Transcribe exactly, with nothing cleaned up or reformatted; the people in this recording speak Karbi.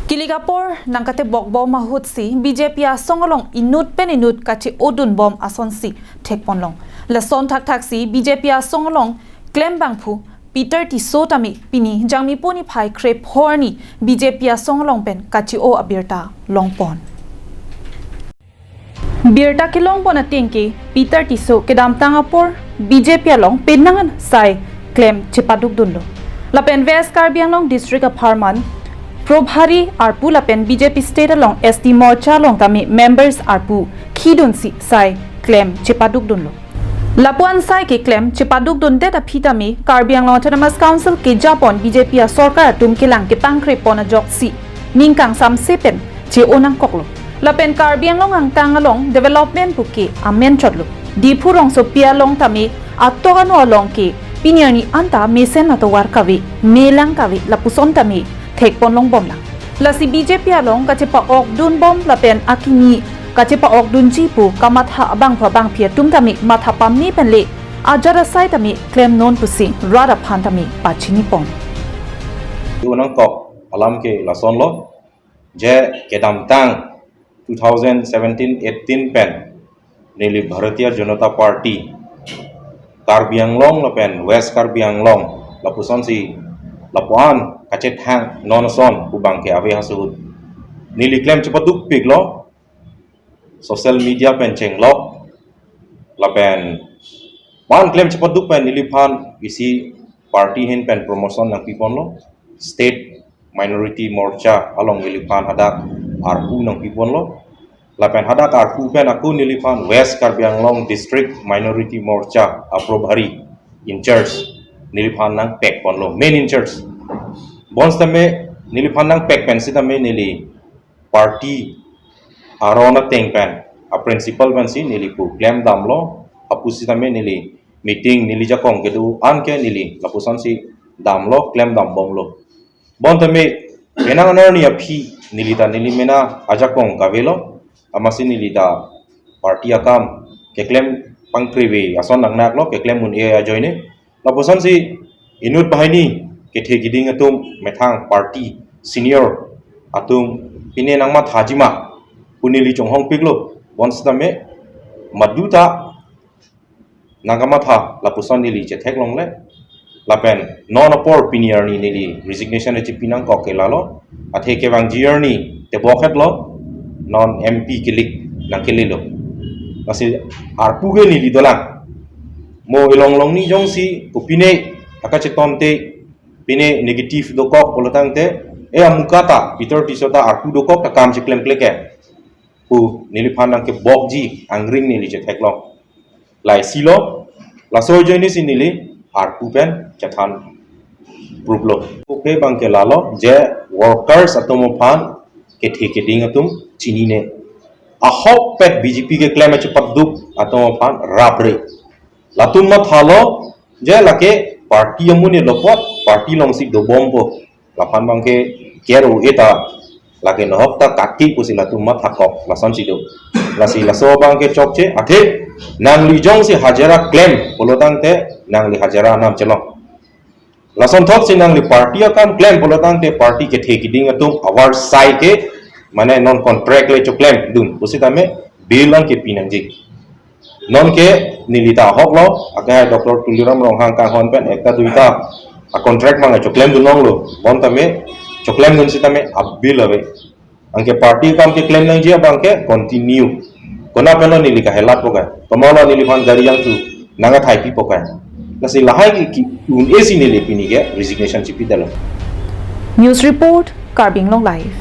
Kilik apor nangkatebok bom ahutsi B J P asong along inut pen inut kache-odun bom asonsi thekponlong. Lason thakthaksi B J P asong along klem bangphu Peter Tisso tame pini Jangmipo niphai kre-pho arni B J P asong along pen kache-o abirta longpon. Birta kelongpon atengke Peter Tisso kedamtang apor B J P along penang an sai klem chepadukdunlo. Lapen West Karbi Anglong District apharman Probhari arpu lapen B J P State along S T Morcha along tame members arpu khidunsi sai klem chepadukdunlo. Lapu-an sai keklem chepadukdundet aphi tame Karbi Anglong Autonomous Council kejapon B J P asorkar atum kelang kepangkrepon ajoksi ning kangsamse pen che-o nangkoklo. Lapen Karbi Anglong angkang along development puke amen chotlo. Diphu rongsopi along tame atok ano along ke pini arni anta mesen atovar kave, melang kave lapuson tame thekponlong bomlang. Lasi B J P along kachepa-okdun bom lapen akimi kachepa-okdunji pu kamatha abangphu abangphi atum tame matha pame penle ajat asai tame klemnon pusi rat aphan tame pachinipon. Unang kok alam ke lasonlo, je kedamtang two thousand seventeen eighteen pen neli Bharatiya Janata Party Karbi Anglong lapen West Karbi Anglong lapusonsi lapu-an kachethang non ason pu abangke ave ahut neli klem chepadukpiklo, social media pen chenglok lapen man klem chepaduk pen neliphan isi party ahin pen promotion nangpiponlo, State Minority Morcha along neliphan hadak arpu nangpiponlo. Lapen hadak arpu pen ako neliphan West Karbi Anglong District Minority Morcha a-Probhari in charge neliphan nangpekponlo, main in charge. Bonsitame neliphan nangpek pen sitame neli party aron ateng pen a-principle pensi neli pu klem damlo, apusitame neli meeting neli jakong kedo-an ke neli lapusonsi damlo, klem dambomlo. Bonta me penang an arni aphi neli ta neli mena ajakong kavelo, amatsi neli ta party akam keklem pangkrevi ason nangnaklo, keklem un-e ajoine. Lapusonsi inut banghini kethe kiding atum methang party senior atum pine nangmathaji ma pu neli chonghongpiklo. Bonsitame maduta nangkamatha lapuson neli chetheklongle. Lapen non apor pini arni neli resignation chepi nangkok ke lalo. Athe kevangji arni tebokhetlo, non M P kilik nangkelelo. Lasi arpu ke neli dolang. Mo ilong longni jongsi kopine akachetonte pine negative dokok pulotangte, e amuka ta Peter Tisso ta arpu dokok ta kam cheklemkle ke pu neliphan nangkebokji angring neli chetheklong. Laisilo, laso ajoinesi neli arpu pen chethan proof lo. Oke, abangke lalo je workers atum aphan kethe kiding atum chinine. Ahokpet B J P keklem chepaduk atum aphan rapre. Latum mathalo je lake party amonit lo apot party alongsi dobompo. Laphan abangke kero eta lake nohok ta kaki pusi latum mathakok lasonsi do. Lasi laso abangke chokche, athe nangli jongsi hajira klem pulotangte nangli hajira anam chelong. Lasonthotsi nangli party akam klem pulotangte party kethe kiding atum avar sai ke mane non contract le choklemdun pusitame bill abangke pinangji. Nonke neli ta ahoklo, akai Doctor Tuliram Ronghang kanghon pen ekta duita a-contract abang choklemdun longlo. Bontame choklemdun sitame a-bill ave. Anke party akam keklem nangji abangke continue. Kona penlo neli kahelatpo ke, komatlo neliphan gari yang tu nangkathaipipo ke. Lasi lahai ke ki un-esi neli pini ke resignation chepidalo. News report, Karbi Anglong Live.